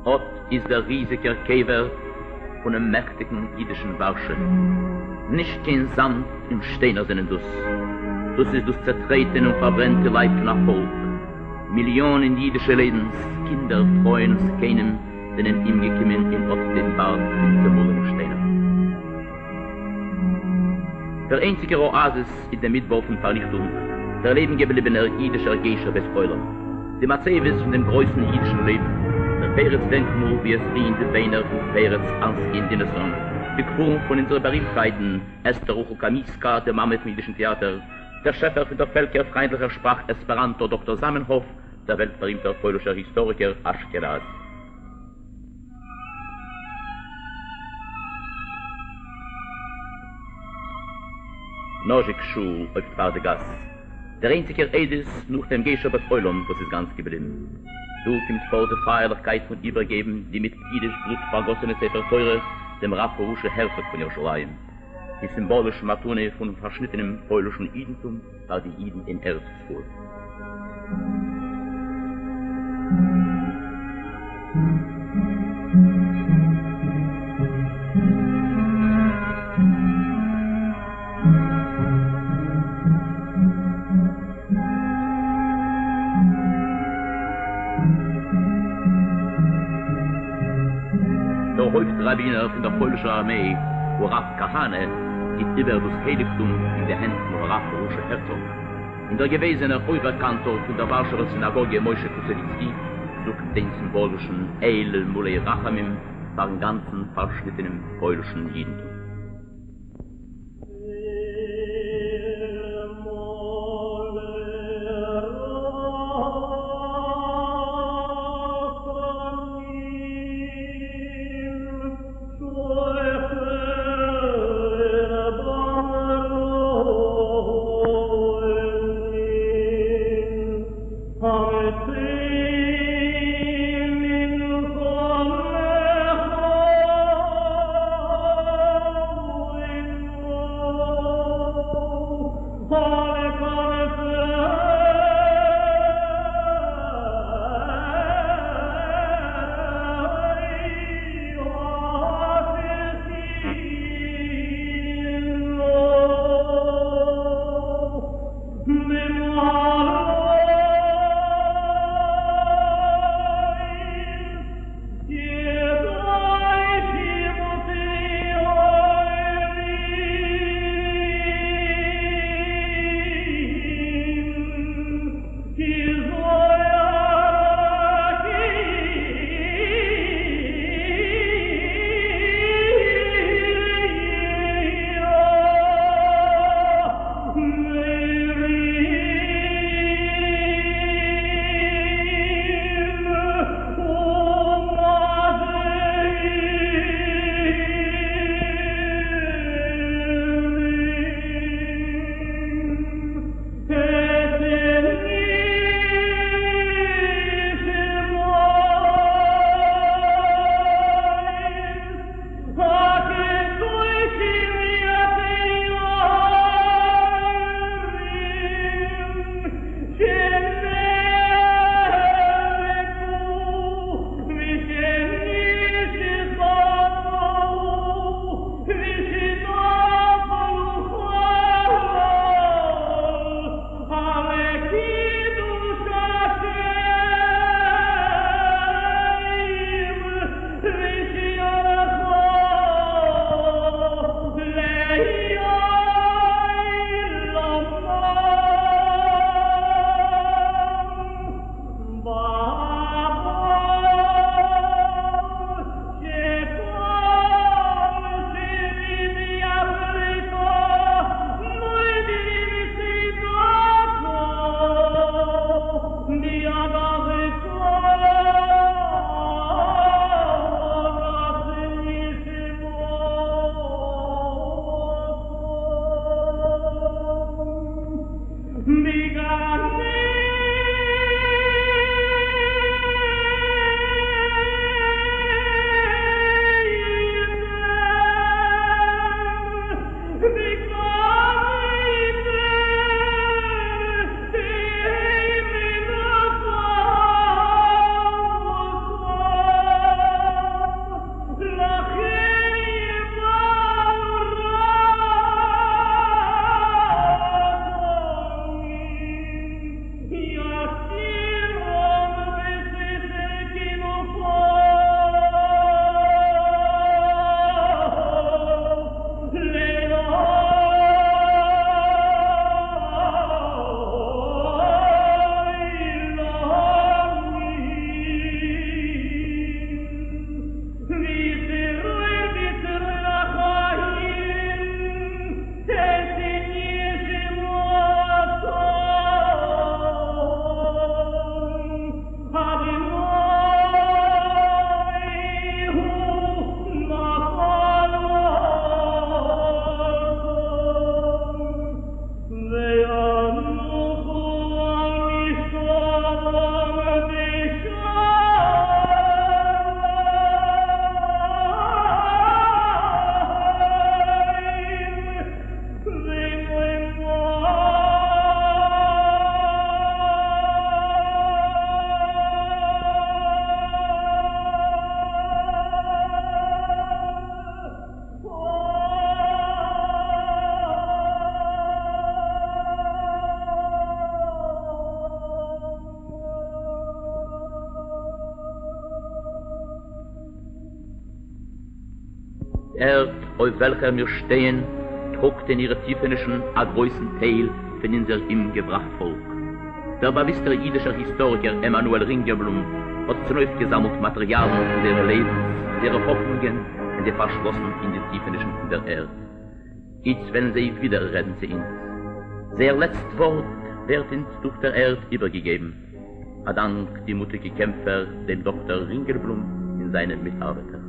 אָט איז דער ריזיקער קבר פונעם מעכטיקן יידישן וואַרשע. נישט קיין זאַמד און שטיינער זענען דאָס. דאָס איז דאָס צעטרעטענע און פאַרברענטע לייב פון אַ פאָלק. מיליאָנען יידישע לעבנס, קינדער, פרויען און זקנים זענען אומגעקומען אין אָט דעם באַרג פון צעמאָלענע שטיינער. דער איינציקער אָאַזיס אין דעם מדבר פון פאַרניכטונג, דער לעבן-געבליבענער יידישער גשר בית עולם. די מצבות פון דעם גרויסן יידישן לעבן, דער פרץ דענקמאל וואו עס רוען די ביינער פון פרץ אנסקי און דינעסאן, די קברים פון אונזערע בארימטקייטן, אסתר רחל קאמיסקא, די מאמע פון יידישן טעאטער, דער שעפער פון דער פעלקער-פריינדליכער שפראך עספעראנטא דאקטאר זאמענהאף, דער וועלט-בארימטער פוילישער היסטאריקער אשכנזי. נאזשיק שול אויף טווארדע גאס, דער איינציגער עדות נאך דעם גשר בית עולם וואס איז גאנץ געבליבן. דא קומט פאר די פייערליכקייט פון איבערגעבן די מיט אידיש בלוט פארגאסענע ספר תורה דעם רב הראשי הערצאג פון ירושלים, די סימבאלישע מתנה פון פארשניטענעם פוילישן אידנטום פאר די אידן אין ארץ ישראל. דער הויפט ראבינער פון דער פוילישער ארמעי, הרב כהנא, גיט איבער דאס הייליגטום אין די הענט פון הרב הראשי הערצאג, און דער געוועזענער אויבערקאנטאר פון דער ווארשעווער סינאגאגע משה קוסעוויצקי זאגט דעם סימבאלישן אל מלא רחמים פארן גאנצן פארשניטענעם פוילישן אידנטום. ערד אויף וועלכער מיר שטייען טראגט אין אירע טיפענישן א גרויסן טייל פון אונזער אומגעבראכט פאלק. דער באוויסטער אידישער היסטאריקער עמנואל רינגעלבלום האט צונויפגעזאמלט מאטעריאלן פון זייערע לעבנס, פון זייערע האפנונגען און זיי פארשלאסן אין די טיפענישן פון דער ערד. איצט וועלן זיי ווידער רעדן צו אונז. זייער לעצט ווארט ווערט אונז דורך דער ערד איבערגעגעבן. א דאנק די מוטיגע קעמפער דעם דאקטאר רינגעלבלום און זיינע מיטארבעטער.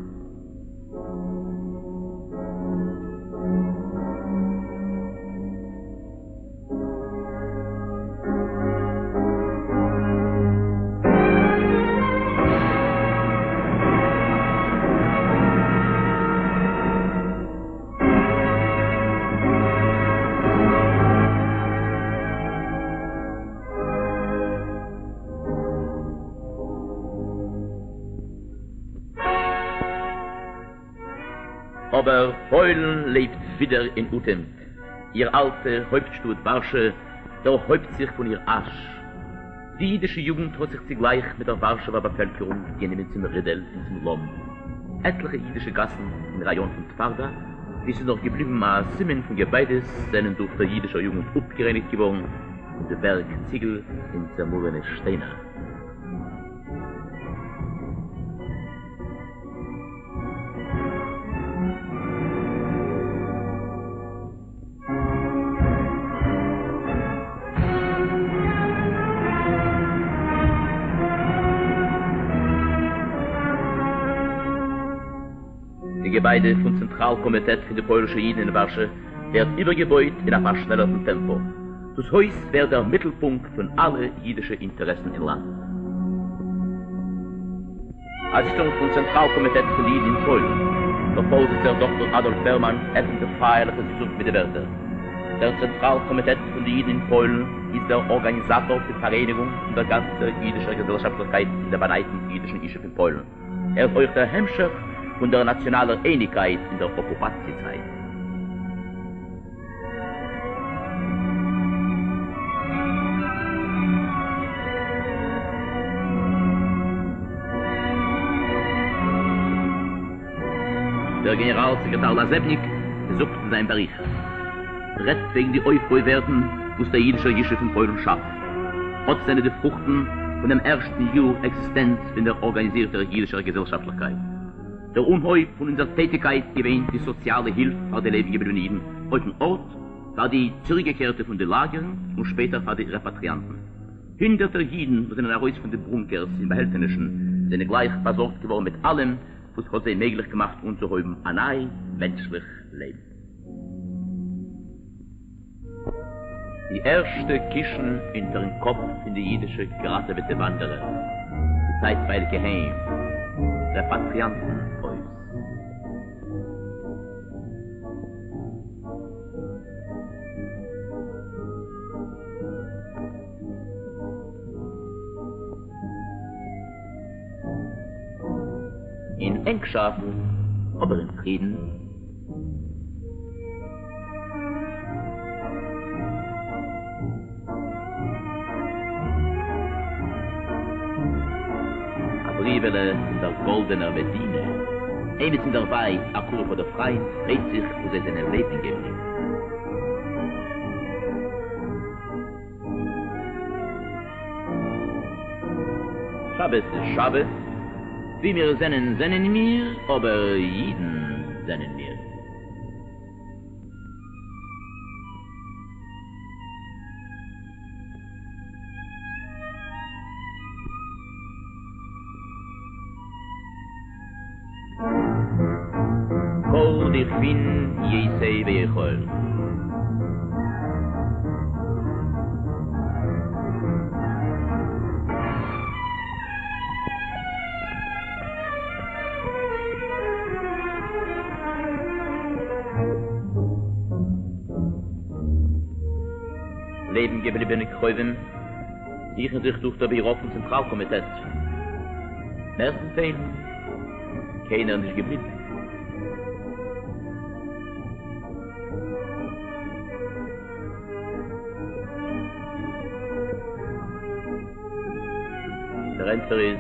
אבער פוילן לעבט ווידער און אטעמט. איר אלטע הויפטשטאט ווארשע דערהויבט זיך פון איר אש. די אידישע יוגנט האט זיך צוגלייך מיט דער ווארשעווער באפעלקערונג גענומען צום רידל און צום לאם. עטליכע אידישע גאסן אין ראיאן פון טווארדא, וואו ס'איז נאך געבליבן א סימן פון געביידעס, זענען דורך דער אידישער יוגנט אפגערייניגט געווארן פון די בערג ציגל און צעמאלענע שטיינער. די געביידע פון צענטראל קאמיטעט פון די פוילישע אידן אין ווארשע ווערט איבערגעבויט אין א פארשנעלערטן טעמפא. דאס הויז ווערט דער מיטלפונקט פון אלע אידישע אינטערעסן אין לאנד. א זיצונג פון צענטראל קאמיטעט פון די אידן אין פוילן. דער פארזיצער דאקטאר אדאלף בערמאן עפנט די פייערליכע זיצונג מיט די ווערטער, דער צענטראל קאמיטעט פון די אידן אין פוילן איז דער ארגאניזאטאר פון פאראייניגונג פון דער גאנצער אידישער געזעלשאפטליכקייט אין דעם באנייטן אידישן ישוב אין פוילן. ער איז אויך דער המשך פון דער נאציאנאלער אייניגקייט אין דער אקופאציע צייט. דער גענעראל סעקרעטאר לאזעבניק זאגט אין זיין באריכט רעדט וועגן די אויפבוי ווערטן וואס דער אידישער ישוב אין פוילן שאפט. אט זענען די פרוכטן פון דעם ערשטן יאר עקזיסטענץ פון דער ארגאניזירטער אידישער געזעלשאפטליכקייט. דער אנהויב פון אונזער טעטיגקייט געווען די סאציאלע הילף פאר די לעבן געבליבענע אידן אויפן ארט, פאר די צוריקגעקערטע פון די לאגערן און שפעטער פאר די רעפאטריאנטן. הונדערטער אידן וואס זענען ארויס פון די בונקערס און באהעלטענישן זענען גלייך פארזארגט געווארן מיט אלעם וואס האט זיי מעגליך געמאכט אנצוהויבן א ניי מענטשליך לעבן. די ערשטע קישן אונטערן קאפ פון די אידישע געראטעוועטע וואנדערער, די צייטווייליגע היים, רעפאטריאנטן הויז. אין ענגשאפט אבער אין פרידן. א בריוועלע פון דער גאלדענער מדינה. עמעץ אין דער ווייט, א קרוב אדער פריינד, פרייט זיך וואס זיי זענען לעבן געבליבן. שבת איז שבת, ווי מיר זענען זענען מיר, אבער אידן זענען מיר. כל דכפין ייתי וייכול. לעבן געבליבענע קרובים זוכן זיך דורך דער ביורא פון צענטראל קאמיטעט. מערסטנטייל קיינער נישט געבליבן. דער ענטפער איז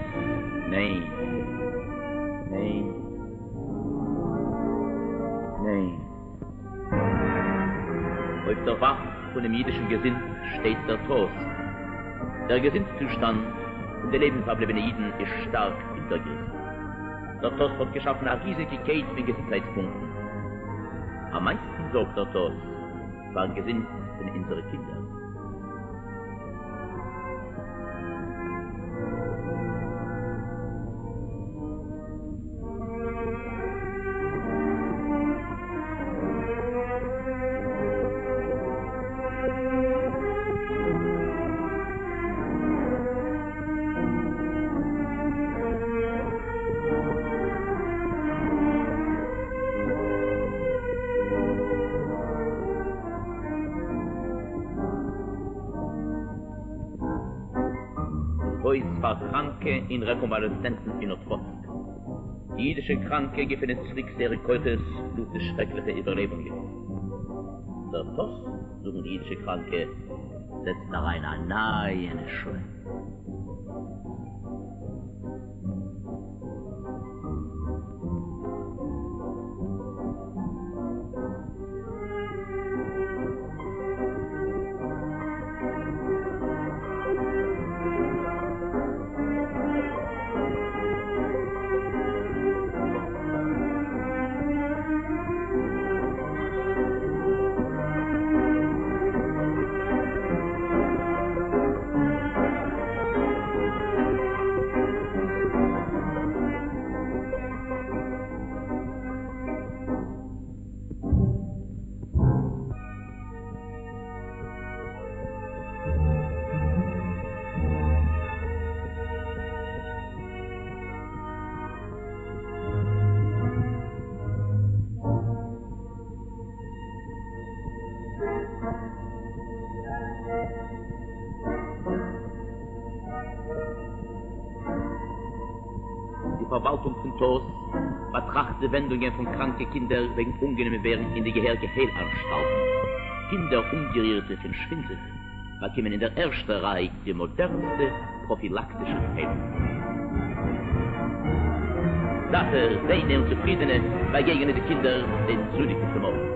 ניין. ניין. אויף דער וואך פונעם אידישן געזונט שטייט דער טאס. דער געזונט-צושטאנד פון די לעבן-פארבליבענע אידן איז שטארק אונטערגעריסן. דער טאס האט געשאפן א ריזיגע קייט פון געזונטהייטס-פונקטן. אממייסטן זארגט דער טאס פארן געזונט פון אונזערע קינדער. דאס הויז פאר קראנקע און רעקאנוואלעסצענטן אין אטוואצק. די אידישע קראנקע געפינען צוריק זייערע כוחות נאך די שרעקליכע איבערלעבונגען. דער טאס, זאגן די אידישע קראנקע, זעצט אריין א נייע נשמה. די פארוואלטונג פון טאס באטראכט די ווענדונגען פון קראנקע קינדער וועגן אנגענומען ווערן אין די געהעריגע הייל-אנשטאלטן. קינדער אנגערירטע פון שווינדזוכט באקומען אין דער ערשטער ריי די מאדערנסטע פראפילאקטישע היילונג. זאטע, ריינע און צופרידענע באגעגענען די קינדער דעם זוניקן פרימארגן.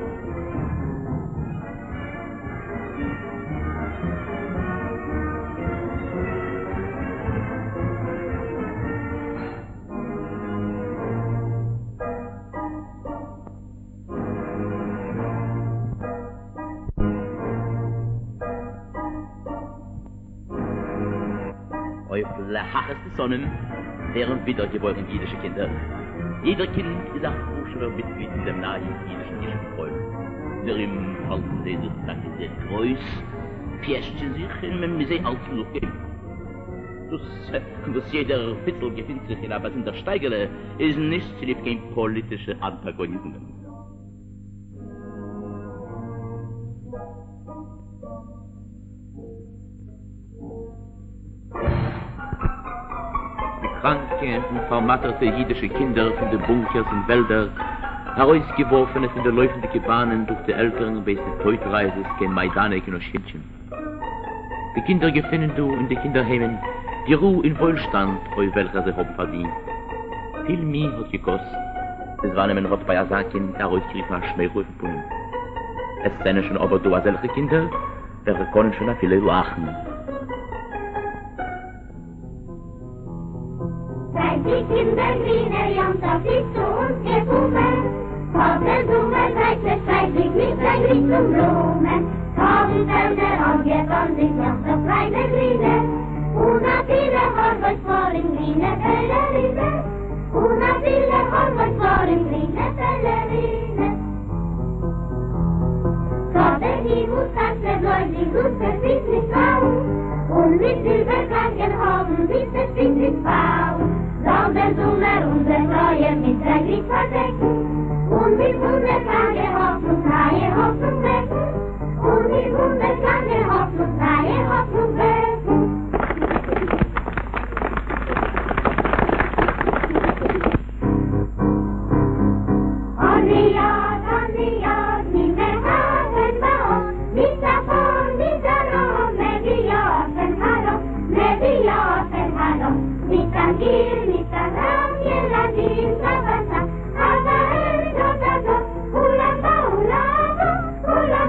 אויף להכעיס די שונאים ווערן ווידער געבוירן אידישע קינדער. יעדער קינד איז א חשוב'ער מיטגליד אין דעם נייעם אידישן ישוב אין פוילן. דערום האלטן זיי זיך טאקע זייער גרויס, פיעשטשען זיך און מען מוז זיי אלץ נאכגעבן. דאס וואס יעדער פיצל געפינט זיך אין א באזונדער שטייגעלע איז נישט צוליב קיין פאליטישע אנטאגאניזמען. די קראנקע און פארמאטערטע אידישע קינדער פון די בונקערס און וועלדער, ארויסגעווארפענע פון די לויפנדיגע באנען דורך די עלטערן בעת די טויט-רייזעס קיין מיידאנעק און אושווינטשים. די קינדער געפינען דא אין די קינדער-היימען די רו און וואוילשטאנד אויף וועלכער זיי האבן פארדינט. פיל מי האט געקאסט ביז וואנען מען האט ביי אזא קינד ארויסגערופן א שמייכל אויפן פנים. עס זענען שוין אבער דא אזעלכע קינדער וועלכע קענען שוין אפילו לאכן. זייט די קינדער גרינער ים סוף איז צו אונז געקומען, האט דער זומער זייט צעשפרייט זיך מיט זיין גרינס און בלומען, האבן פעלדער אנגעטאן זיך ים סוף קליידער גרינע, און אפילו הורבות ספרים גרינע פעלערינע, און אפילו הורבות ספרים גרינע פעלערינע. טאָ דער הימל קאַסע בלוי די גוטע פיס נישט פאַלן, און מיט זילבער קלאַנגען האָבן זיסע שפּיץ נישט פאַלן, זאָל דער זומער אונזער טרויער מיט זיין גליק פאַרדעקן, און מיט וואונדער-קלאַנגען האָפנונג נייע האָפנונג וועקן, און מיט וואונדער-קלאַנגען האָפנונג נייע האָפנונג וועקן. אניות, אניות, ממרחק הן באות, מצפון, מדרום, מביאות הן הלום, מביאות הן הלום, מתרגיל, מתרם, ילדים סבא, אבא אל דודתו, כולם באו לבוא, כולם.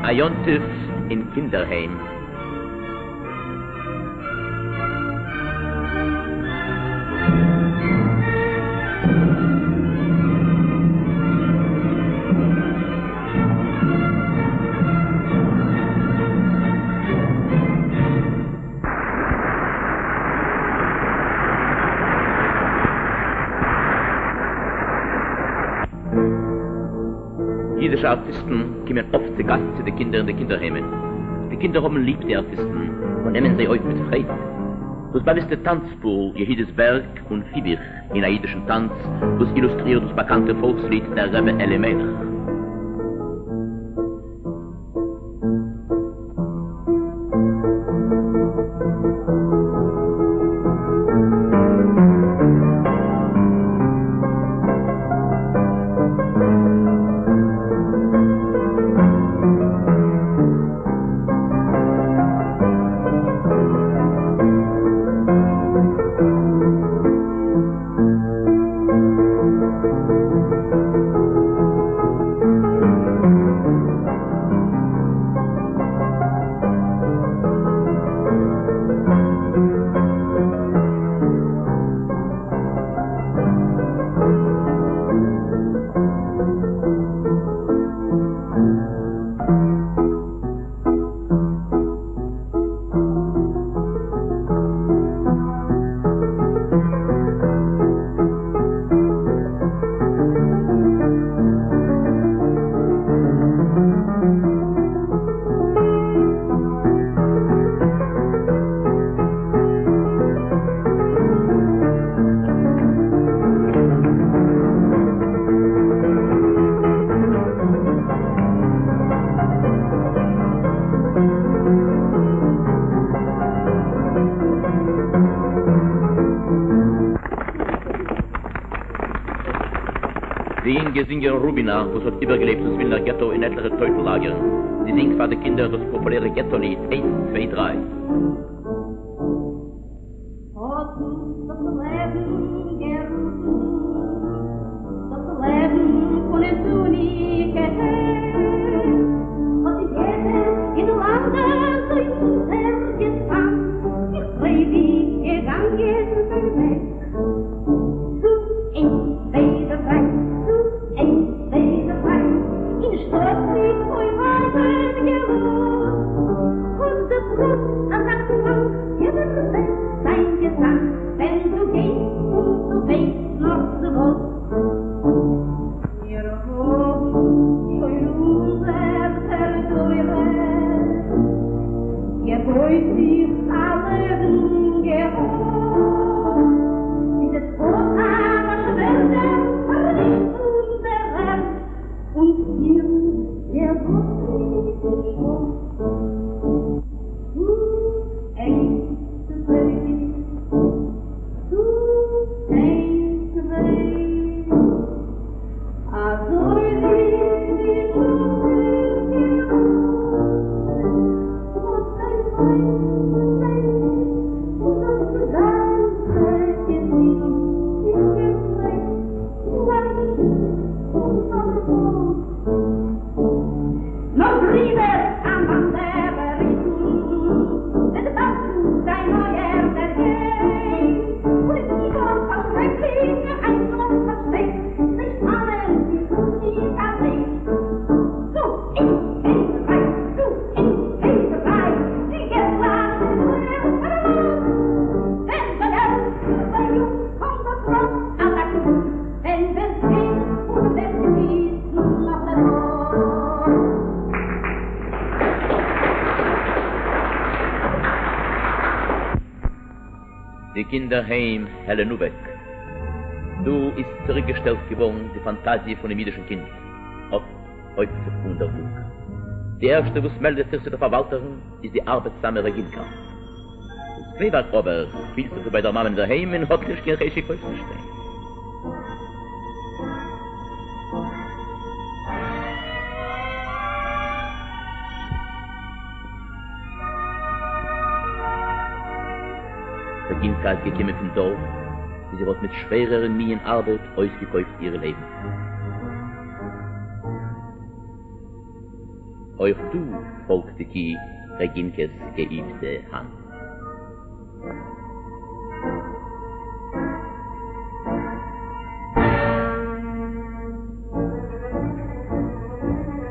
א יום טוב אין קינדערהיים. יידישע ארטיסטן קומען אפט צו גאסט צו די קינדער אין די קינדערהיימען. די קינדער האבן ליב די ארטיסטן און נעמען זיי אויף מיט פרייד. דאס באוויסטע טאנץ-פארל יהודית בערג און פיביך אין א יידישן טאנץ וואס אילוסטרירט דאס באקאנטע פאלקסליד דער רבי אלימלך. די יונגע זינגערין רובינא, וואס האט איבערגעלעבט דאס ווילנער געטא און עטליכע טויטן לאגערן, זי זינגט פאר די קינדער דאס פאפולערע געטא ליד איינס צוויי דריי. האט אונז דאס לעבן גערופן, דאס לעבן פון זוניקע טעג, האט יעדער אין לאנד אזוי אונטערגעשפאנט, זיך פריידיג געגאנגען זיין וועג. צו איינס צוויי דריי, צו איינס צוויי דריי, אין שטאט מיט פויערן געלאזט, האט דער בראט אזא קלאנג, יעדער וועט זיין געזאנג, ווען דו גייסט און דו ווייסט נאר צו וואס. מיר האבן שוין הונדערטער דורות געבויט זיך א לעבן געהאט, ביז עס האט א באשווערדער פארווישט פון דער ערד און פירן געלאזט מיט שאט. נאָר ברידער, אַן אַנדערער ריטם וועט באַלד צו דיין אויער דערגיין, און ווידער פאַר שרעקלינג היינט נאָך פאַרשטעקט, זיי שפּאַנען זיך אויף ניט אַוועק. צו איינס, צוויי, דריי, צו איינס, צוויי, דריי, די געסלאַך ווערן פאַרלאָזט, ווען באַלד ביי אונז קומט דאָס ראָד אַזאַ קלאָץ, ווען וועסט גיין און וועסט וויסן נאָך דערויף. די קינדערהיים העלענאוועק. דא איז צוריקגעשטעלט געווארן די פאנטאזיע פונעם אידישן קינד. אט הויבט זיך אן דער טאג. די ערשטע וואס מעלדעט זיך צו דער פארוואלטערין איז די ארבעטסזאמע רעגינקא. דאס קליינווארג אבער פילט זיך ווי ביי דער מאמען אינדערהיים און האט נישט קיין חשק אויפצושטיין. רעגינקא איז געקומען פון דארף, וואו זי האט מיט שווערער מי און ארבעט אויסגעקויפט איר לעבן. אויך דא פאלגט די קי רעגינקעס געאיבטע האנט.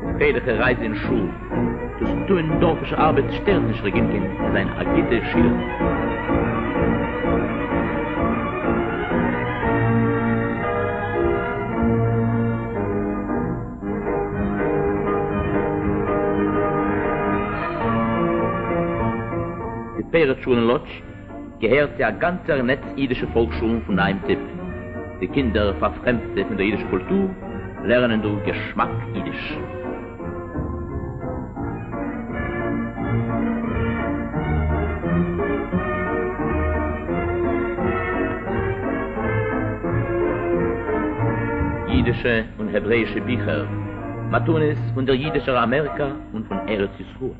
די פרייליכע רייזע אין שול, דאס טוען דארפישע ארבעט שטערט נישט רעגינקען צו זיין א גוטע שילערין. די פרץ שול אין לאדזש געהערט צו א גאנצער נעץ אידישע פאלקשולן פון נייעם טיפ. די קינדער, פארפרעמדטע פון דער אידישער קולטור, לערנען דא געשמאק אידיש. יידישע און העברעאישע ביכער, מתנות פון דער יידישער אמעריקא און פון ארץ ישראל.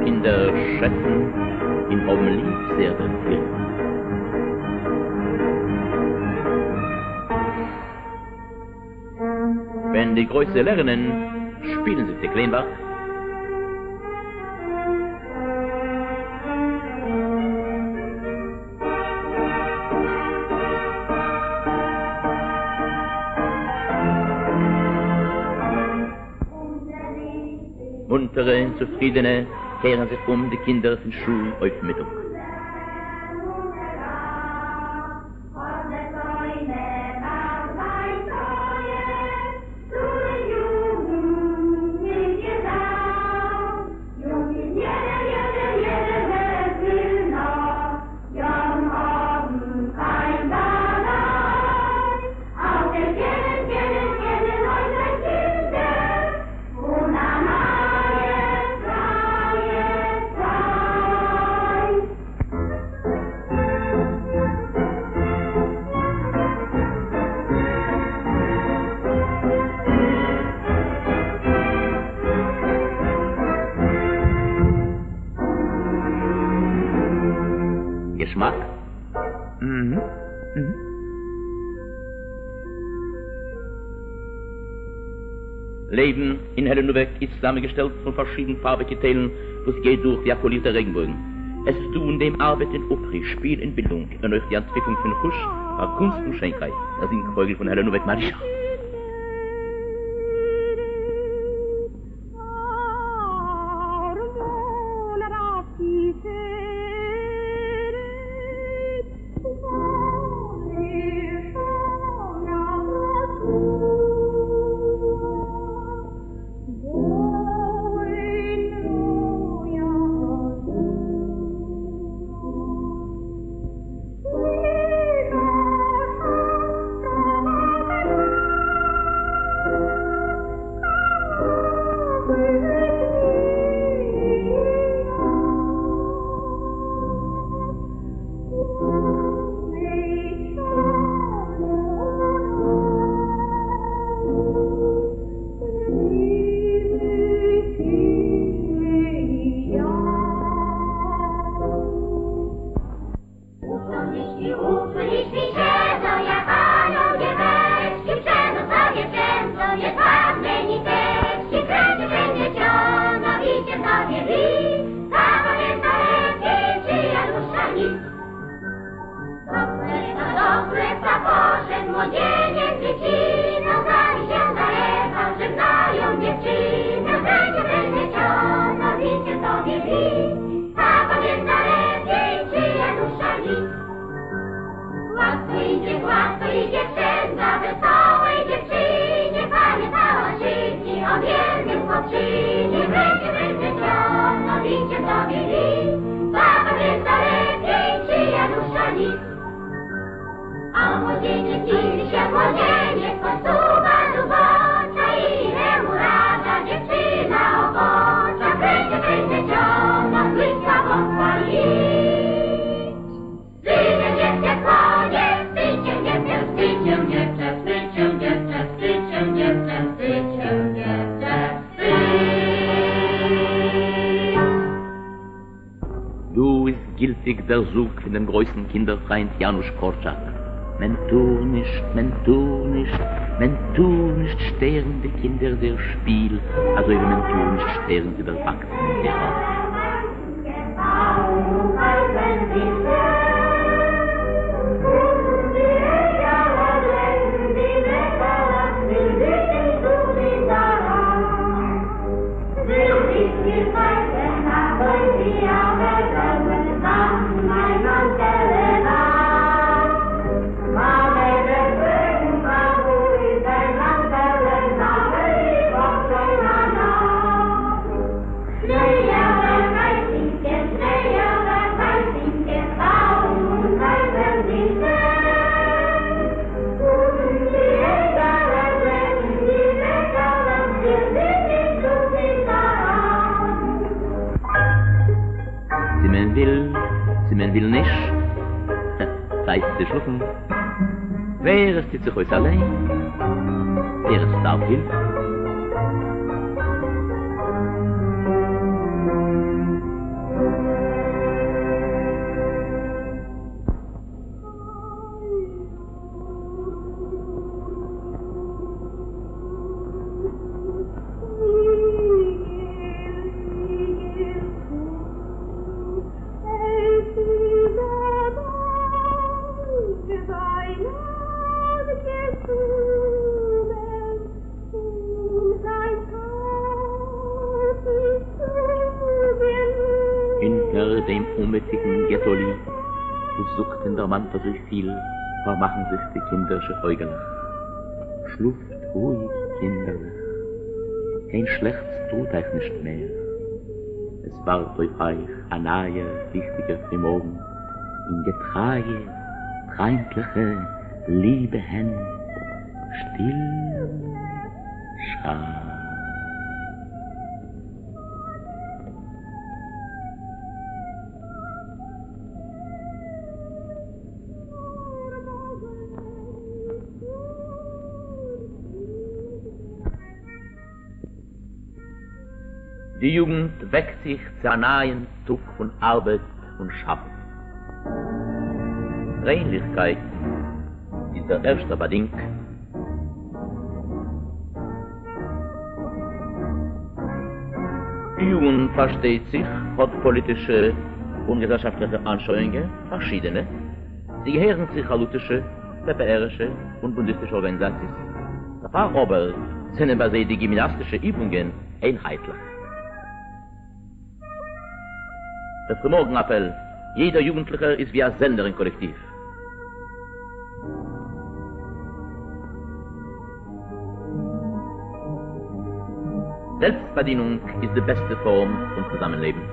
קינדער שעצן און האבן ליב זייער דערציערין. ווען די גרויסע לערנען, שפילן זיך די קליינווארג. מונטערע און צופרידענע קערן זיך אום די קינדער פון שול אויף מיטאג. געשמאק? לעבן אין העלענאוועק איז צוזאמענגעשטעלט פון פארשידנפארביגע טיילן וואס גייט דורך ווי א קאלירטער רעגנבויגן. עס איז דא אין דעם ארבעט און אפרו, שפיל און בילדונג, און אויך די אנטוויקלונג פון חוש פאר קונסט און שיינקייט. דער זינגפויגל פון העלענאוועק מארישא. Kręcili się młodzieniec, posuwa dubocza i mu rada dziewczyna obocza. Kręcie, kręcie ciągną, bliska pochwalić. Wstycie dziewczę, koniec, wstydź się dziewczę, wstydź się dziewczę, wstydź się dziewczę, wstydź się dziewczę, wstydź się dziewczę, wstydź. דא איז גילטיג דער זאג פון דעם גרויסן קינדער-פריינט יאנוש קארטשאק, מען טאר נישט, מען טאר נישט, מען טאר נישט שטערן די קינדער זייער שפיל, אזוי ווי מען טאר נישט שטערן די דערוואקסענע זייער ארבעט. צי מען וויל, צי מען וויל נישט, צייט צו שלאפן. ווער עס טוט זיך אויס אליין, ווער עס דארף הילף. הינטער דעם אומעטיקן געטאָ-ליד, וואָס זאָגט און דערמאַנט אַזוי פיל, פאַרמאַכן זיך די קינדערשע אויגעלעך. שלאָפט רואיק, קינדערלעך, קיין שלעכטס דראָט אייך נישט מער. עס וואַרט אויף אייך אַ נייער ליכטיקער פרימאָרגן אין געטרייע, פריינטלעכע, ליבע הענט. שטיל, שאַ. די יוגנט וועקט זיך צו א נייעם טאג פון ארבעט און שאפן. ריינליכקייט איז דער ערשטער באדינג. די יוגנט, פארשטייט זיך, האט פאליטישע און געזעלשאפטליכע אנשויאונגען, פארשידענע. זיי געהערן צו חלוצישע, פּעפּעערישע און בונדיסטישע ארגאניזאציעס. דערפאר אבער זענען ביי זיי די גימנאסטישע איבונגען איינהייטליך. דער פרימארגן אפעל, יעדער יוגנטליכער איז ווי א זעלנער אין קאלעקטיוו. זעלבסטבאדינונג איז די בעסטע פארם פון צוזאמענלעבן.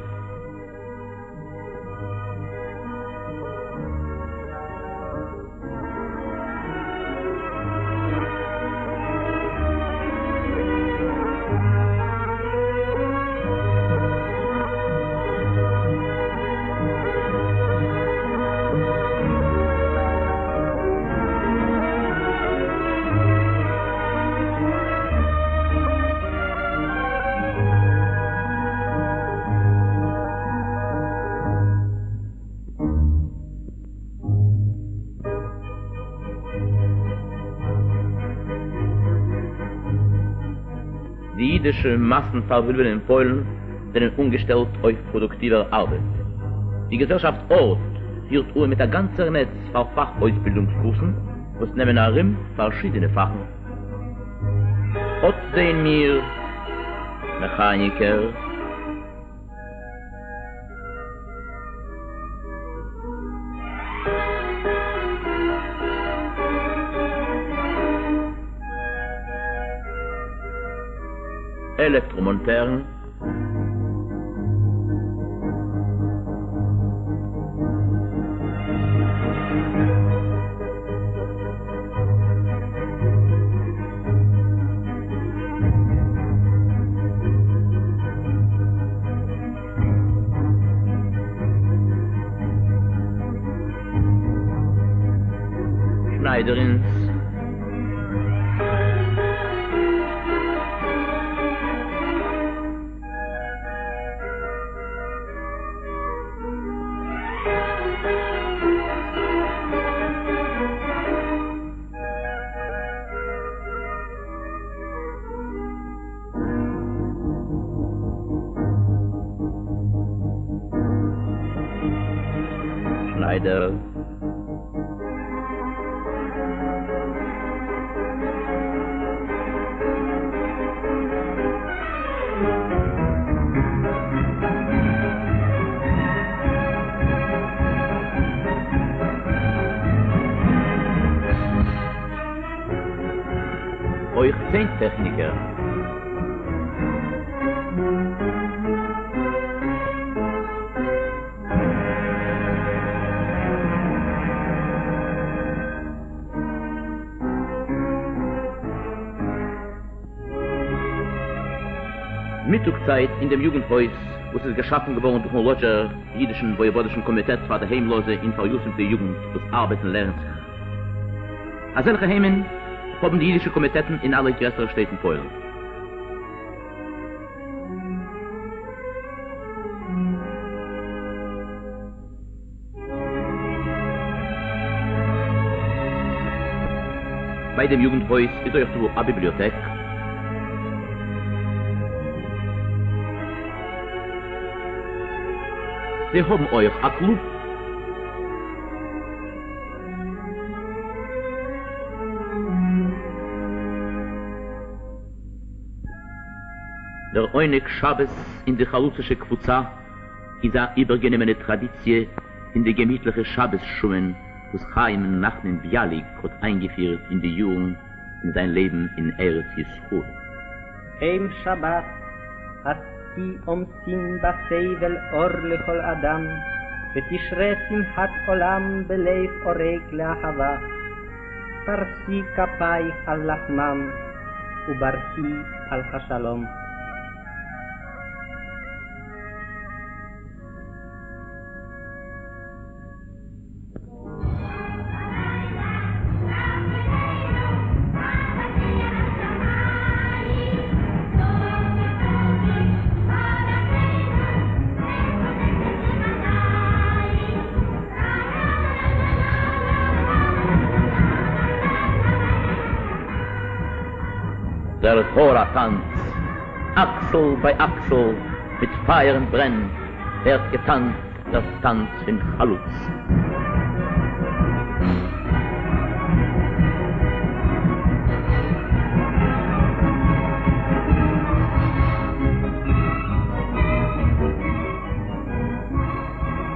די יידישע מאסן פארבליבענע אין פוילן זענען אנגעשטעלט אויף פראדוקטיווער ארבעט. די געזעלשאפט ארט פירט אן מיט א גאנצער נעץ פאר פאך-אויסבילדונגס קורסן וואס נעמען ארום פארשידענע פאכן. אט זעען מיר מעכאניקער. עלעקטראמאנטערן. שניידערינס. שניידער. אויך ציין-טעכניקער. מיטאג-צייט אין דעם יוגנט-הויז, וואס איז געשאפן געווארן דורכן לאדזשער יידישן וואיעוואדישן קאמיטעט פאר די היימלאזע און פאריתומטע יוגנט וואס ארבעט און לערנט זיך. אזעלכע היימען האבן די יידישע קאמיטעטן אין אלע גרעסערע שטעט אין פוילן. ביי דעם יוגנט-הויז איז אויך דא א ביבליאטעק. זיי האבן אויך א קלוב. דער עונג שבת אין די חלוצישע קבוצה איז א איבערגענומענע טראדיציע פון די געמיטליכע שבת שעה'ן וואס חיים נחמן ביאליק האט איינגעפירט אין די יארן פון זיין לעבן אין ארץ ישראל. אם שבת, השיא עומסין בתבל אור לכל אדם, ותשרה שמחת עולם בלב עורק לאהבה, פרסי כפייך על לחמם, וברכי על השלום. דער הארא טאנץ, אקסל ביי אקסל, מיט פייער און ברען, ווערט געטאנצט דער טאנץ פון חלוץ.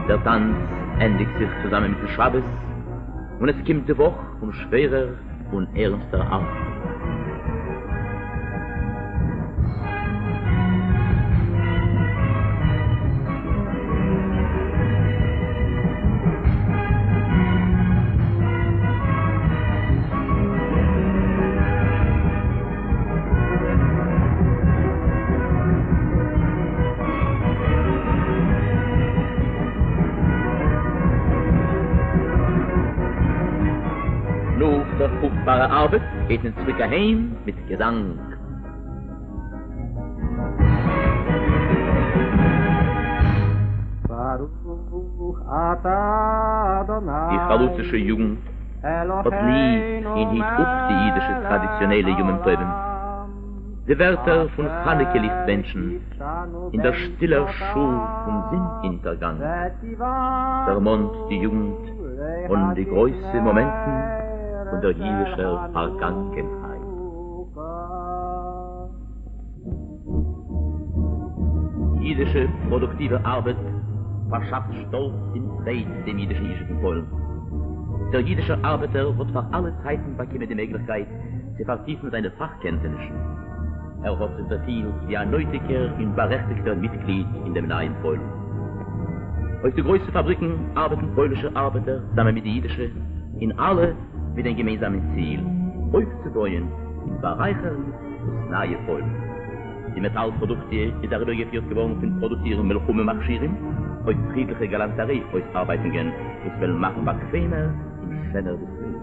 דער טאנץ ענדיגט זיך צוזאמען מיטן שבת, און עס קומט די וואך פון שווערער און ערנסטער ארבעט. נאך דער פרוכטבארער ארבעט גייט מען צוריק אהיים מיט געזאנג. ברוך אתה אדוני די חלוצישע יוגנט האט ליב און היט אפ די אידישע טראדיציאנעלע ימים טובים. די ווערטער פון חנוכה ליכט בענטשן אין דער שטילער שעה פון זון-אונטערגאנג דערמאנט די יוגנט אן די גרויסע מאמענטן פון דער אידישער פארגאנגענהייט. אידישע פראדוקטיווע ארבעט פארשאפט שטאלץ און פרייד דעם אידישן ישוב אין פוילן. דער אידישער ארבעטער האט פאר אלע צייטן באקומען די מעגליכקייט צו פארטיפן זיינע פאך-קענטענישן. ער האט זיך דערפילט ווי א נויטיגער און בארעכטיגטער מיטגליד אין דעם נייעם פוילן. אויף די גרויסע פאבריקן ארבעטן פוילישע ארבעטער צוזאמען מיט די אידישע, און אלע מיט דעם געמיינזאמען ציל, אויפצובויען און בארייכערן דאס נייע פוילן. די מעטאל פראדוקציע איז אריבערגעפירט געווארן פון פראדוצירן מלחמה מכשירים אויף פרידליכע גאלאנטערי אויסארבייטונגען וואס וועלן מאכן באקוועמער און שענער דאס לעבן.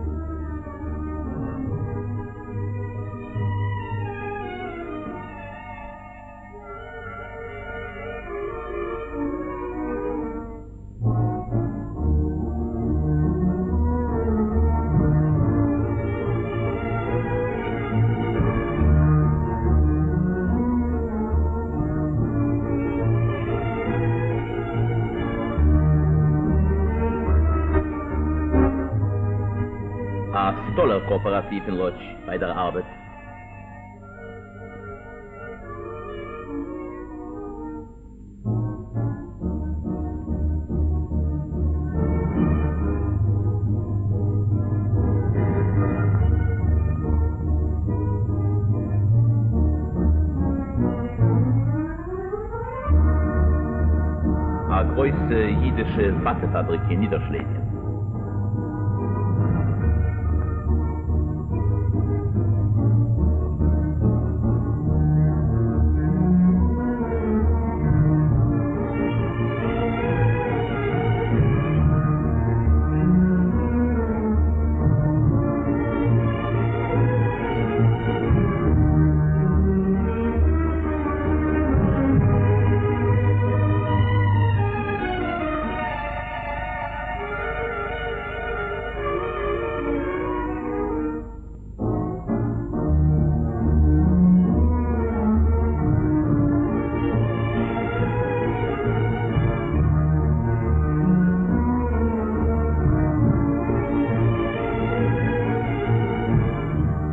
א סטאלער קאאפעראטיוו אין לאדזש ביי דער ארבעט. א גרויסע אידישע וואטע פאבריק אין נידערשלעזיען.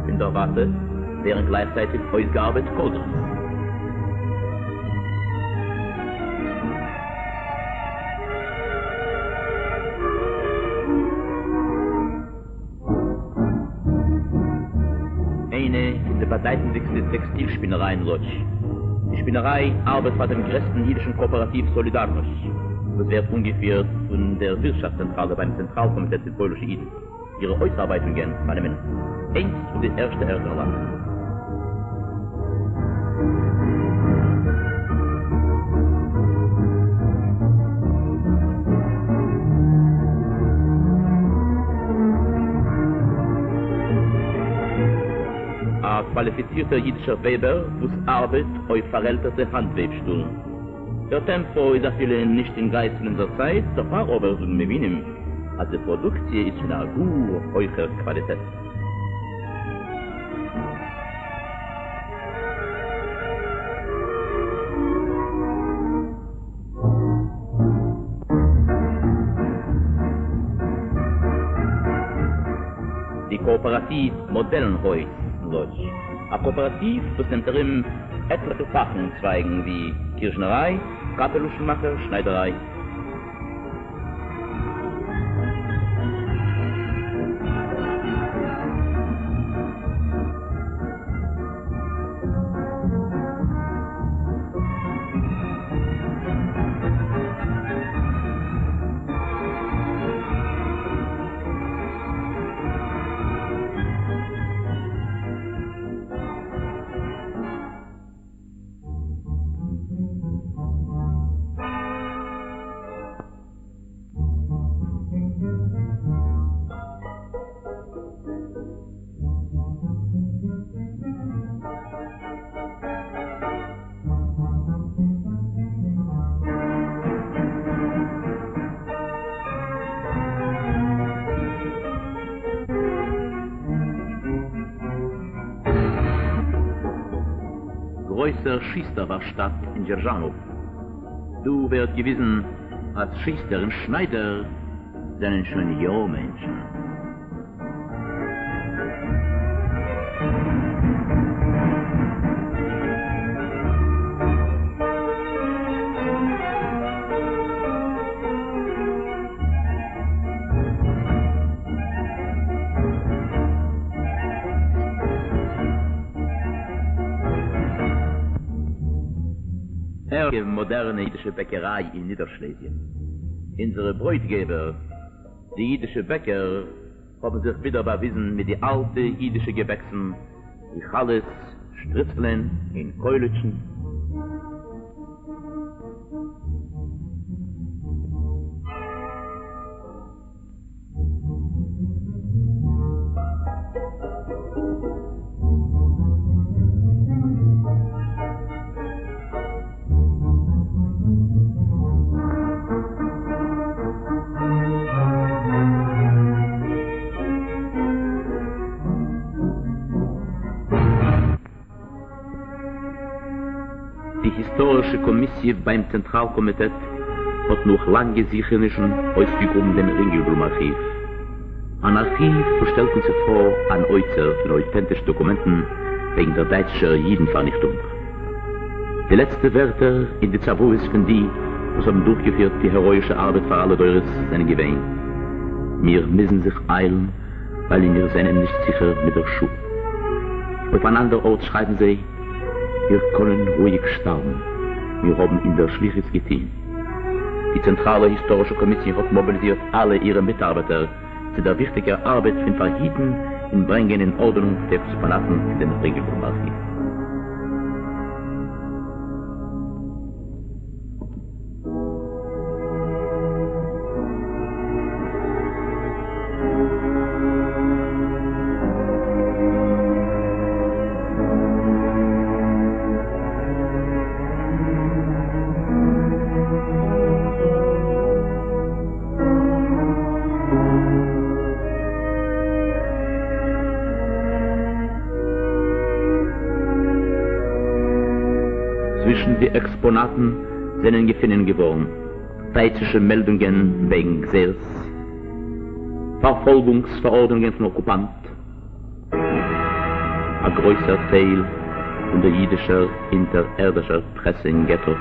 פון דער וואטע ווערן גלייכצייטיג אויסגעארבעט קאלדרעס. איינע פון די באדייטנדיקסטע טעקסטיל שפינעריי אין לאדזש. די שפינעריי ארבעט פאר דעם גרעסטן אידישן קאאפעראטיוו סאלידארנאשט, וואס ווערט אנגעפירט פון דער ווירטשאפט צענטראלע ביים צענטראל קאמיטעט פון פוילישע אידן. אירע אויסארבייטונגען פארנעמען איינס פון די ערשטע ערטער אין לאנד. א קוואליפיצירטער אידישער וועבער וואס ארבעט אויף פארעלטערטע האנט-וועבשטולן. דער טעמפא איז אפילו נישט אין גייסט פון אונזער צייט, דערפאר אבער זאגן מבינים אז די פראדוקציע איז פון א גאר הויכער קוואליטעט. די קאאפעראטיוו מאדעלן הויז אין לאדזש, א קאאפעראטיוו וואס נעמט ארום עטליכע פאכן און צווייגן ווי קירזשנעריי, קאפעלושן מאכער, שניידעריי. גרויסער שוסטער ווארשטאט אין דזשערזשאנוב. דא ווערט געוויזן אז שוסטער און שניידער זענען שוין יא מענטשן. ערשטע מאדערנע אידישע בעקעריי אין נידערשלעזיען. אונזערע ברויטגעבער, די אידישע בעקער, האבן זיך ווידער באוויזן מיט די אלטע אידישע געבעקסן ווי חלות, שטריצלען און קוילעטשן. די היסטארישע קאמיסיע ביים צענטראל קאמיטעט האט נאך לאנגע זוכענישן אויסגעגראבן דעם רינגעלבלום ארכיוו. אן ארכיוו וואס שטעלט אין זיך פאר אן אוצר פון אויטענטישע דאקומענטן וועגן דער דייטשישער יידן-פארניכטונג. די לעצטע ווערטער אין די צוואות פון די וואס האבן דורכגעפירט די העראאישע ארבעט פאר אלע דורות זענען געווען, מיר מוזן זיך איילן ווייל מיר זענען נישט זיכער מיט דער שעה. אויף אן אנדער ארט שרייבן זיי, מיר קענען רואיג שטארבן, מיר האבן אונזער שליחות געטוהן. די צענטראלע היסטארישע קאמיסיע האט מאביליזירט אלע אירע מיטארבעטער צו דער וויכטיגער ארבעט פון פארהיטן און ברענגען אין ארדענונג די עקספאנאטן פון דעם רינגעלבלום ארכיוו. צווישן די עקספאנאטן זענען געפונען געווארן דייטשישע מעלדונגען וועגן גזירות, פארפאלגונגס פארארדענונגען פון אקופאנט, א גרויסער טייל פון דער יידישער אונטערערדישער פרעסע אין געטא.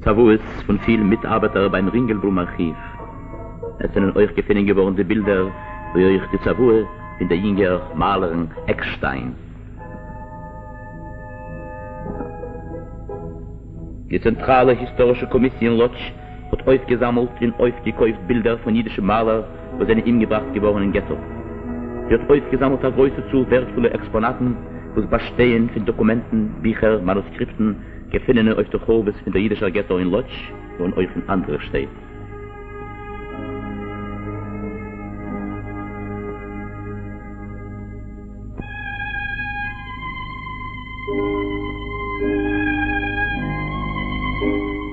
צוואות פון פיל מיטארבעטער ביים רינגעלבלום ארכיוו. עס זענען אויך געפונען געווארן די בילדער ווי אויך די צוואה פון דער יונגער מאלערין עקשטיין. די צענטראלע היסטארישע קאמיסיע אין לאדזש האט אויפגעזאמלט און אויפגעקויפט בילדער פון אידישע מאלער וואס זענען אומגעבראכט געווארן אין געטא. זי האט אויפגעזאמלט א גרויסע צאל ווערטפולע עקספאנאטן וואס באשטייען פון דאקומענטן, ביכער, מאנוסקריפטן, געפונענע אויף די חורבות פון דער אידישער געטא אין לאדזש און אויך אין אנדערע שטעט.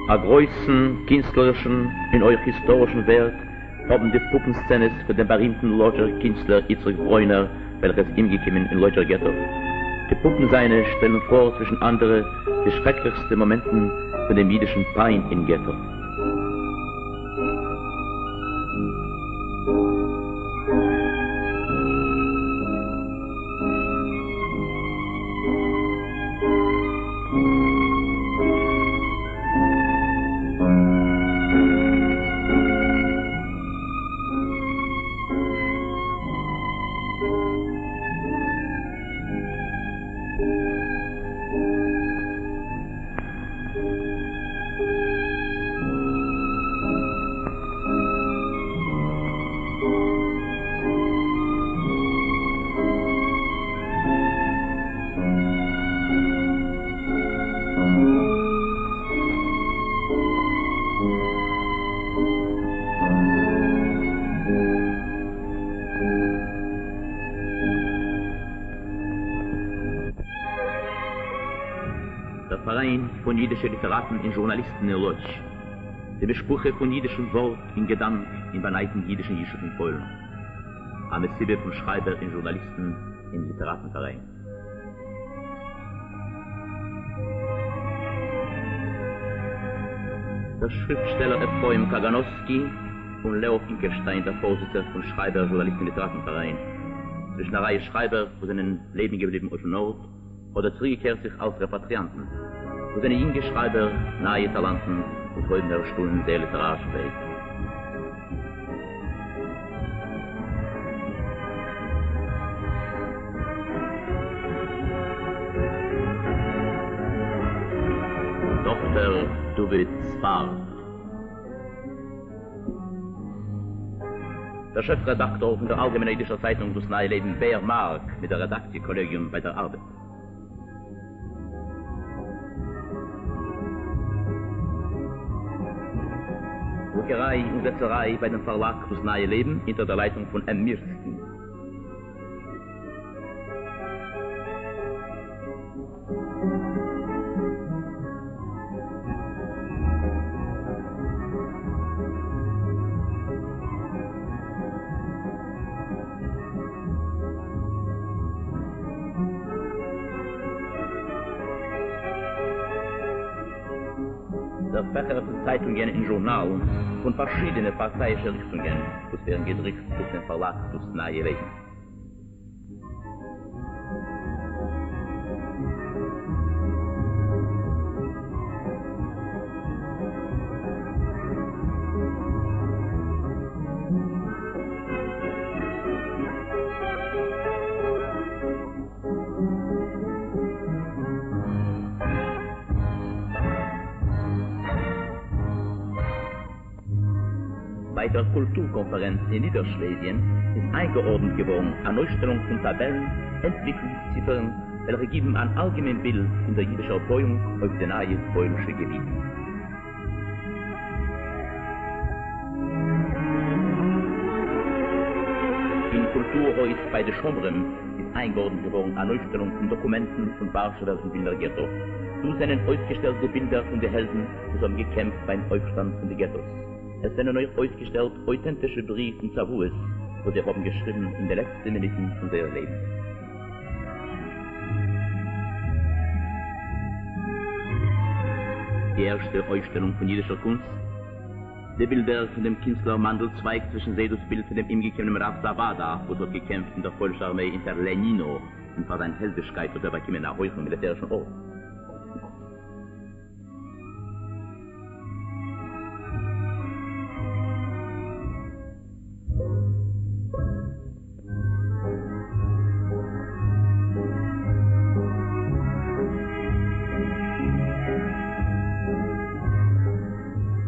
א גרויסן קינסטלערישן און אויך היסטארישן ווערט האבן די פופן-סצענעס פון דעם בארימטן לאדזשער קינסטלער איצחק ברוינער, וועלכער איז אומגעקומען אין לאדזשער געטא. די פופן זיינע שטעלן פאר, צווישן אנדערע, די שרעקליכסטע מאמענטן פון דעם אידישן פיין אין געטא. דער פאראיין פון יידישע ליטעראטן און זשורנאליסטן אין לאדזש, די משפחה פון יידישן ווארט און געדאנק אין באנייטן יידישן ישוב אין פוילן, א מסיבה פון שרייבער און זשורנאליסטן אין ליטעראטן פאראיין. דער שריפטשטעלער אפרים קאגאנאווסקי און לעא פינקעלשטיין, דער פארזיצער פון שרייבער, זשורנאליסטן און ליטעראטן פאראיין, צווישן א רייע שרייבער וואס זענען לעבן געבליבן אויפן ארט אדער צוריקגעקערט זיך אלס רעפאטריאנטן, וואס זענען יונגע שרייבער, נייע טאלאנטן וואס הויבן ערשט אן זייער ליטערארישן וועג. דאקטער דוד ספארד. דער שעף רעדאקטאר פון דער אלגעמיינער אידישער צייטונג דאס נייע לעבן בער מארק מיט דער רעדאקציע קאלעגיום ביי דער ארבעט. דרוקעריי און זעצעריי ביי דעם פארלאג דאס נייע לעבן אונטער דער לייטונג פון מ. מירסקי. דער פעכער פון צייטונגען און זשורנאלן פון פארשידענע פארטייאישע ריכטונגען וואס ווערן געדרוקט דורך דעם פארלאג דאס נייע לעבן. ביי דער קולטור-קאנפערענץ אין נידערשלעזיען איז איינגעארדנט געווארן אן אויסשטעלונג פון טאבעלן, ענטוויקלונגס-ציפערן, וועלכע גיבן אן אלגעמיין בילד פון דער יידישער בויאונג אויף די נייע פוילישע געביטן. אין קולטור-הויז ביי די שומרים איז איינגעארדנט געווארן אן אויסשטעלונג פון דאקומענטן פון ווארשעווער און ווילנער געטא. דא זענען אויסגעשטעלט די בילדער פון די העלדן וואס האבן געקעמפט ביים אויפשטאנד פון די געטאס. עס זענען אויך אויסגעשטעלט אויטענטישע בריוו און צוואות וואס זיי האבן געשריבן אין די לעצטע מינוטן פון זייער לעבן. די ערשטע אויסשטעלונג פון יידישער קונסט, די בילדער פון דעם קינסטלער מאנדל צווייג, צווישן זיי דאס בילד פון דעם אומגעקומענעם רב זאוואדא, וואס האט געקעמפט אין דער פוילישער ארמעי אונטער לענינא, און פאר זיין העלדישקייט האט ער באקומען א הויכן מיליטערישן ארדן.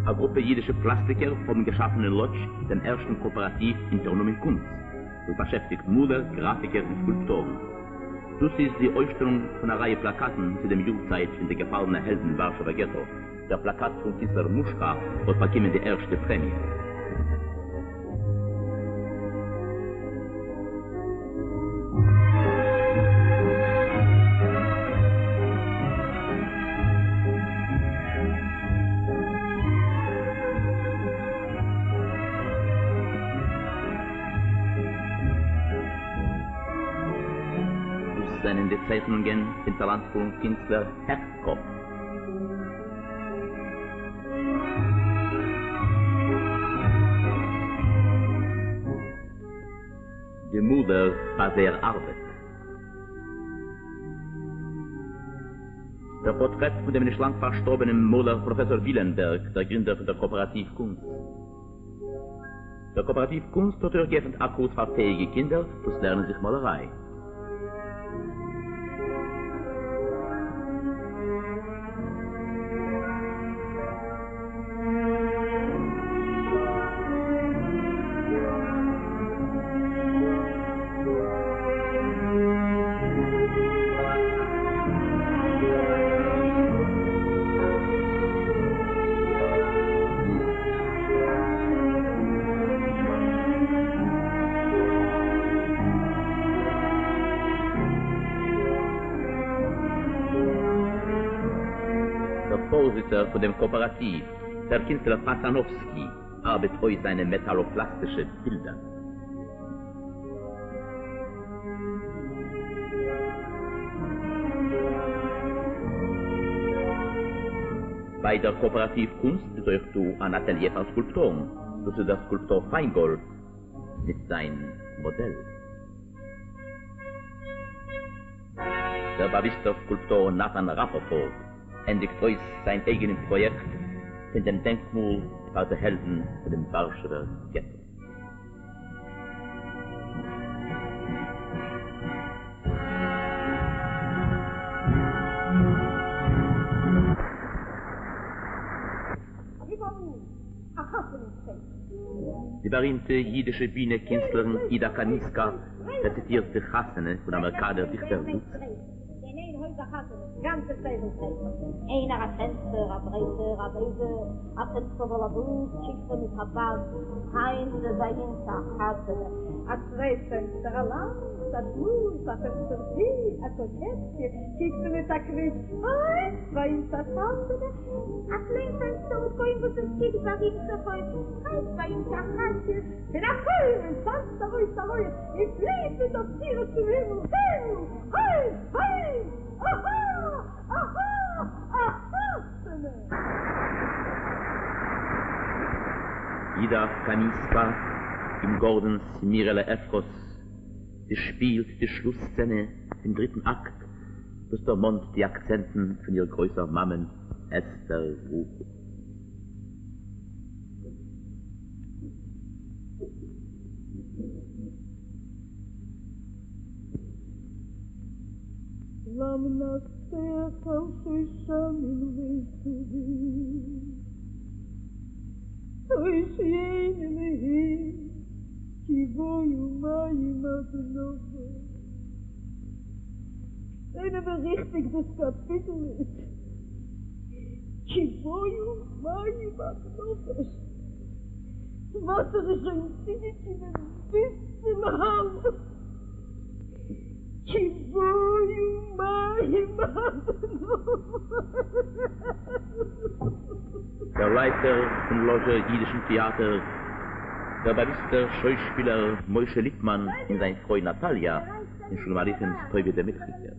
א גרופע יידישע פלאסטיקער האבן געשאפן אין לאדזש דעם ערשטן קאאפעראטיוו אונטערן נאמען קונסט, וואס באשעפטיגט מאלער, גראפיקער און סקולפטארן. דאס איז די אויסשטעלונג פון א רייע פלאקאטן צו דעם יארצייט פון די געפאלענע העלדן ווארשעווער געטא. דער פלאקאט פון קינסטלער מושקא האט באקומען די ערשטע פרעמיע. דאס זענען די צייכענונגען פון טאלאנטפולן קינסטלער העכטקאפ. די מאלער ביי זייער ארבעט. דער פארטרעט פון דעם נישט לאנג פארשטארבענעם מאלער פראפעסאר ווילענבערג, דער גרינדער פון דער קאאפעראטיוו קונסט. דער קאאפעראטיוו קונסט האט אויך געעפנט א קורס פאר פעאיגע קינדער וואס לערנען זיך מאלעריי. דער פארזיצער פון דעם קאאפעראטיוו, דער קינסטלער פאצאנאווסקי, ארבעט אויס זיינע מעטאלאפלאסטישע בילדער. ביי דער קאאפעראטיוו קונסט איז אויך דא אן אטעליע פאר סקולפטורן, דאס איז דער סקולפטאר פיינגאלד מיט זיין מאדעל. דער באוויסטער סקולפטאר נתן ראפאפארט ענדיגט אויס זיין אייגענעם פראיעקט פון דעם דענקמאל פאר די העלדן פון דעם ווארשעווער געטא. די בארימטע יידישע בינע קינסטלערין אידא קאמינסקא רעציטירט די חתונה פון אמעריקאנער דיכטער לוצקי. א פענסטער באלעבאס קוקט מיט א באג היינט איז ביי אונז א חתונה א צווייט פענסטער א לאנגס א שמאלס א פענסטער זי א קאקעטקע קוקט זי מיט א קוויטש היינט ביי אונז א חתונה א קליין פענסטער וואס קוים וואס עס קוקט בארוקט זיך אויף היינט ביי אונז א חתונה פון א קוימען טאנצט ארויס א רויך און פליט מיט א צורה צום הימל הימל היינט ביי אונז אהא אהא א חתונה. ווידער אויף קאמיספא אין גארדינ'ס מירעלע אפרת. זי שפילט די שלוס סצענע פון דריטן אקט וואס דערמאנט די אקצענטן פון איר גרויסער מאמען אסתר רחל. למנצח על שושנים ויתורים הושיעני אלהים כי באו מים עד נפש. ליינען מיר ריכטיג דאס קאפיטל איז כי באו מים עד נפש. ס'וואסער איז שוין צוגעקומען ביז צום האלז. כי באו מים עד דער לייטער פון לאזשער אידישן טעאטער, דער באוויסטער שוישפילער משה ליפמאן און זיין פרוי נאטאליא אין שלום עליכמ'ס טוביה דער מילכיגער.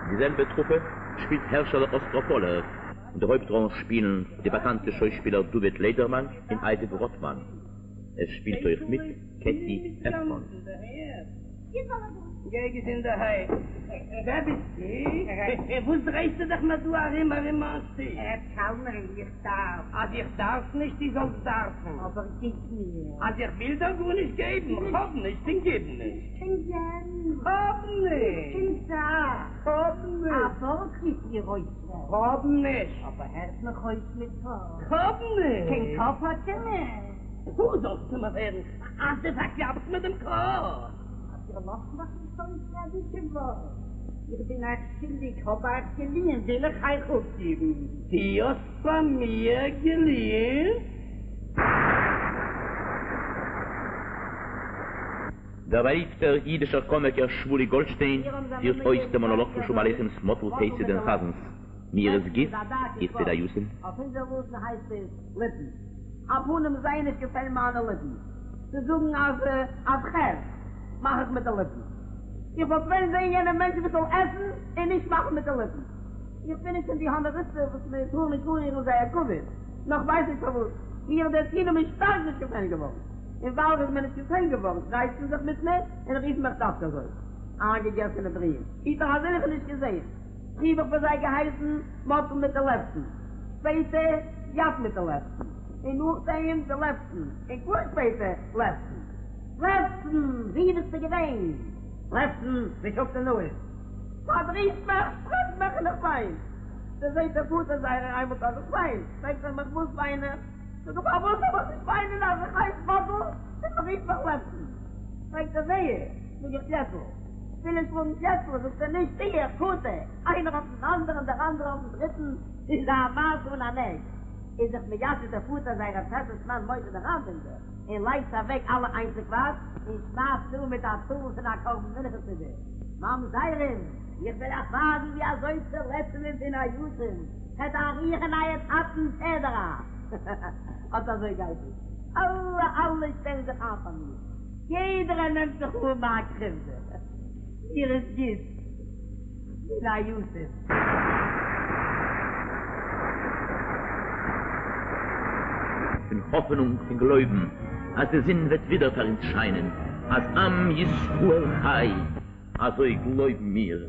די זעלבע טרופע שפילט הערשעלע אסטראפאלער, אין די הויפט-ראלן שפילן די באקאנטע שוישפילער דוד לעדערמאן און אייזיק ראטמאן. עס שפילט אויך מיט קעטי עפראן. גיי געזונטערהייט. ווער ביסטו? און וואס דרייסטו דיך מיר דא ארום ארום מיין שטוב? ר' קלמן, איך דארף. אז איך דארף נישט, דו זאלסט דארפן. אבער גיב מיר. אז איך וויל דיר גארנישט געבן. כ'האב נישט און גיב נישט. נישט קיין געלט. כ'האב נישט. קיין סך. כ'האב נישט. א ווארט מיט מיר אויסרעדן. כ'האב נישט. אבער הערט מיך אויס מיט קאפ. כ'האב נישט. קיין קאפ האט איר נישט. וואו זאלסטו מיר הערן אז דו פארקלאפסט מיר דעם קאפ? אז איר לאזט מיך נישט אויסרעדן קיין ווארט. איך בין אייך שולדיג, האב אייך געליען, וויל איך אייך אפגעבן. דו האסט ביי מיר געליען? דער באליבטער אידישער קאמיקער שמוליק גאלדשטיין פירט אויס דעם מאנאלאג פון שלום עליכמ'ס מאטל פייסי דעם חזנ'ס מיר איז גוט, איך בין א יתום. אויף אונזער לשון הייסט עס ליפן. א פנים זיי נישט געפעלן מיינע ליפן צו זאגן אז אז ח' מאך איך מיט די ליפן. איך וואלט וועלן זען יענעם מענטש וואס זאל עסן און נישט מאכן מיט די ליפן. איך בין נישט פון די האנאריסטן וואס מען טאר נישט אנרירן זייער כבוד, נאר כ'ווייס נישט פארוואס מיר איז דער צונאמען שטארק נישט געפעלן געווארן. און ווייל ר'איז מיר נישט געפעלן געווארן רייצט מען זיך מיט מיר און רופט מיך דווקא אזוי. איינגעגעסענע בריען. איך האב אזעלכע נישט געזען. פריער האב איך ביי זיי געהייסן מאטל מיט די לעפצן, שפעטער יאט מיט די לעפצן, און נאכדעם די לעפצן, און גאר שפעטער לעפצן. לעפצן! ווי ביסטו געווען? לעפצן! וויש אפ די נאז! פארדריסט מיך, פרעסט מיך און איך וויין. דערזעט דער פאטער זייערער איינמאל אז איך וויין, פרעגט ער מיך וואס וויין איך? זאג איך פארוואס זאל איך נישט וויינען אז איך הייס מאטל און מ'רופט מיך לעפצן? פרעגט ער ווער? זאג איך קלעצל. וויל איך שלאגן קלעצל, זאגט ער נישט איך, קאטער, איינער אויפן אנדערן, דער אנדערער אויפן דריטן, ס'איז א מעשה אן אן עק. איז זיך מיישב דער פאטער זייערער פעסעס מאן משה דער איינבינדער, און לייגט אוועק אלע איינציקווארג, און שמייסט צו מיט א טאוול פון א קרבן מנחה סידור, ממזרים, איך וועל אייך ווייזן ווי אזוי צו לעצעווען פון א יתום, כ'עט אייך און אייער טאטן פעדער א. אט אזוי גייט עס, אלע אלע שטעלן זיך איין פאר מיר. יעדערער נעמט זיך אן מיין קריוודע, מיר איז גוט, כ'בין א יתום. פון האפענונג און גלויבן אז די זון וועט ווידער פאר אונז שיינען, אז עם ישראל חי, אזוי גלויבן מיר,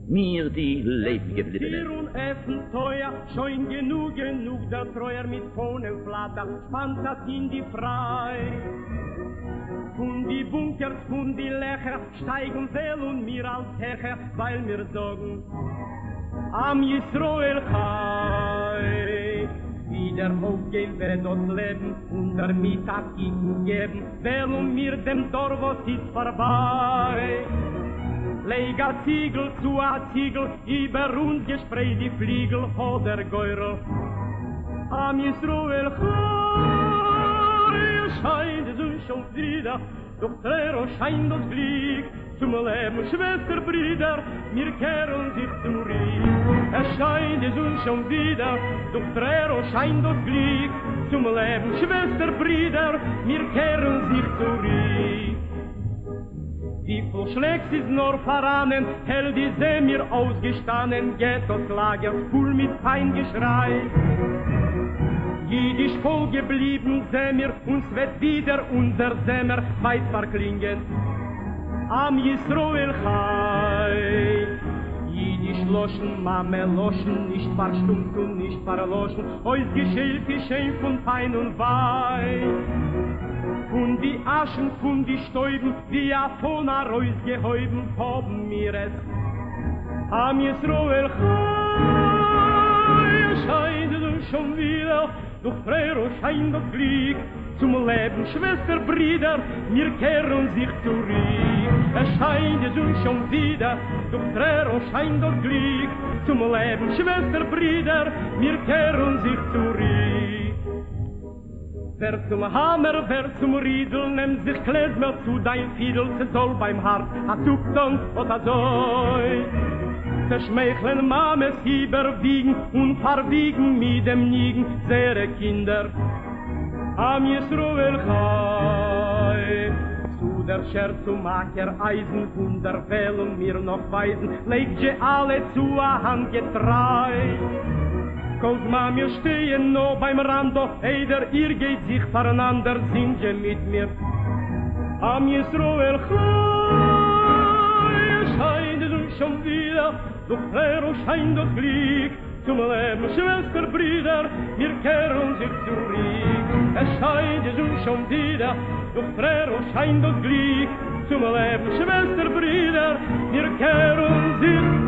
מיר די לעבן געבליבענע. טיר און עפנט טויער, שוין גענוג גענוג דער טרויער מיט פאנען פלאטער שפאנט אצינד די פרייד. פון די בונקערס פון די לעכער שטייגן וועלן מיר אלץ העכער ווייל מיר זאגן עם ישראל חי. ווידער אויפגעלעבט. אומגיין וועט דאס לעבן און דערמיט א תיקון געבן וועלן מיר דעם דור וואס איז פארביי. לייג א ציגל צו א ציגל איבער אונז געשפרייט די פליגל האט דער גורל עם ישראל חי עס שיינט די זון שוין ווידער דורך טרער און שיינט דאס גליק צום לעבן שוועסטער ברידער מיר קערן זיך צוריק עס שיינט די זון שוין ווידער דורך טרער און שיינט דאס גליק צום לעבן שוועסטער ברידער מיר קערן זיך צוריק. וויפיל שלעק ס'איז נאר פאראנען העלדיש זעמיר אויסגעשטאנען געטאס לאגערס פול מיט פיין געשריי אידיש פאלק געבליבן זעמיר און ס'וועט ווידער אונזער זמר ווייט פארקלינגען עם ישראל חי. יידיש לשון, מאמע לשון, נישט פארשטומט און נישט פארלאשן, אויסגעשיילט איז שוין פון פיין און וויי. פון די אשן, פון די שטויבן, ווי א פאן ארויסגעהויבן, האבן מיר עס. עם ישראל חי, עס שיינט די זון שוין ווידער, דורך טרער און שיינט דאס גליק. צום לעבן, שוועסטער, ברידער, מיר קערן זיך צוריק. עס שיינט די זון שוין ווידער, דורך טרער און שיינט דאס גליק. צום לעבן, שוועסטער, ברידער, מיר קערן זיך צוריק. ווער צום האמער, ווער צום רידל, נעם זיך קלעזמער צו דיין פידל, ס'זאל ביים הארץ א צופ טאן אט אזוי. צעשמייכלען מאמעס איבער וויגן און פארוויגן מיט דעם ניגון זייערע קינדער. עם ישראל חי! צו דער שער צום אקער אייזן וואונדער וועלן מיר נאך ווייזן, לייגט זשע אלע צו א האנט געטריי. כל זמן מיר שטייען נאך ביים ראנד דא, איידער איר גייט זיך פארנאנדער, זינגט זשע מיט מיר עם ישראל חי! עס שיינט די זון שוין ווידער, דורך טרער און שיינט דאס גליק. צום לעבן, שוועסטער, ברידער, מיר קערן זיך צוריק. עס שיינט די זון שוין ווידער, דורך טרער און שיינט דאס גליק. צום לעבן, שוועסטער, ברידער, מיר קערן זיך.